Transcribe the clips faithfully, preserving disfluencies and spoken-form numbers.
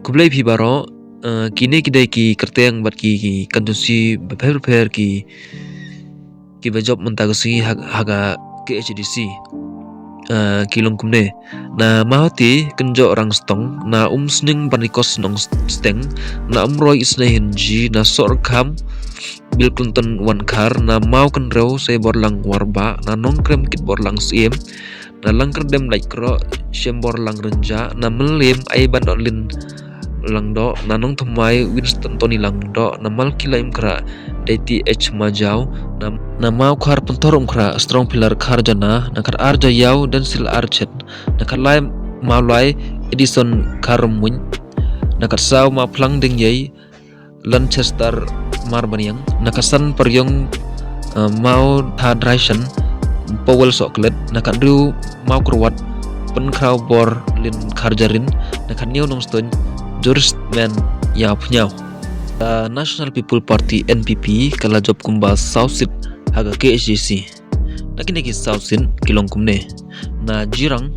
Khublei phi baroh. Eh, kine ki dei ki kyrteng bad ki, ki constituency bapher bapher ki, ki ba jop mynta ka sngi ha, ha ka K H A D C. Eh, ki long kumne. Na Mawhati Kynjoh Rangstong, na Umsning Barnikos Nongsteng, na Umroi Isnei Hinji, na Sohryngkham Bill Clinton Wankhar, na Mawkynrew Seiborlang Warbah, na Nongkrem Kitborlang Syiem, na Langkyrdem Laitkroh Shemborlang Rynjah, na Mylliem Aibandohlin Langdoh, na Nongthymmai Winston Tony Langdoh, na Malkilai Umkhrah Daiti H Majaw, na, na Mawkhar Pynthor Umkhrah Strong Pillar Kharjana, na Khatar Jaïaw Densil Archet, na Khatlai Mawlai Edison Kharmuin, na Khatsaw Mawphlang Dengïei Lanchester Marbaniang, na Khatsan Pariong, eh, Mawthadraishan Powell Sohklet, na Khathynriew Mawkyrwat Pynkhraw Borlin Kharjarin, na Khathynñiew Nongstoiñ Juristman Ïawphniaw. Ka National People Party, N P P, ka la jop kumba saw seat ha ka K H A D C. Na kine ki saw seat ki long kumne. Na Jirang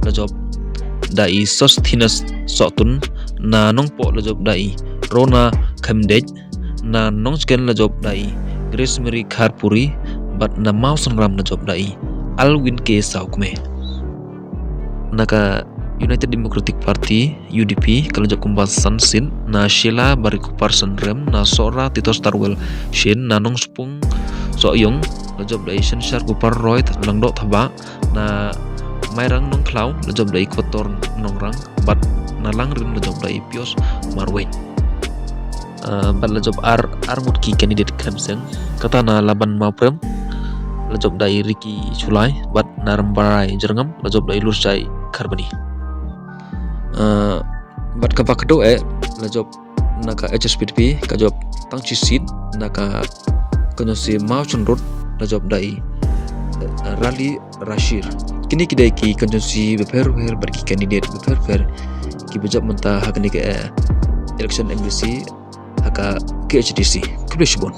la jop da i Sosthenes Sohtun, na Nongpoh la jop da i Rona Khymdeit, na Nongchken la jop da i Grace Mary Kharpuri, bad na Mawsynram la jop da i Alwyn K Sawkmie. Na ka United Democratic Party, U D P, ka la jop kumba san seat, na Sheila Barikopar Synrem, na Sohra Titosstarwell Shyne, na Nongspung Sohiong la jop da i Synshar Kupar Roy Langdoh Thabah, na Mairang Nongkhlaw la jop da i Kotor Nongrang, bad na Langrin la jop da i Pius Marwein. Eh, bad la jop ar, ar ngut ki candidate khlem seng. Kata na Laban Mawprem la jop da i Ricky Shullai, bad na Rymbai Jyrngam la jop da i Lurshai Kharbani. Eh, bad kaba khatduh eh la jop na ka H S P D P ka jop tang shi seat, na ka constituency Mawshynrut la jop da i, eh, Rali Rashir. Kine ki dei ki constituency bapher bapher bad ki candidate bapher bapher ki ba jop mynta ha kane ka, eh, election M D C ha ka K H A D C. Khublei shibun.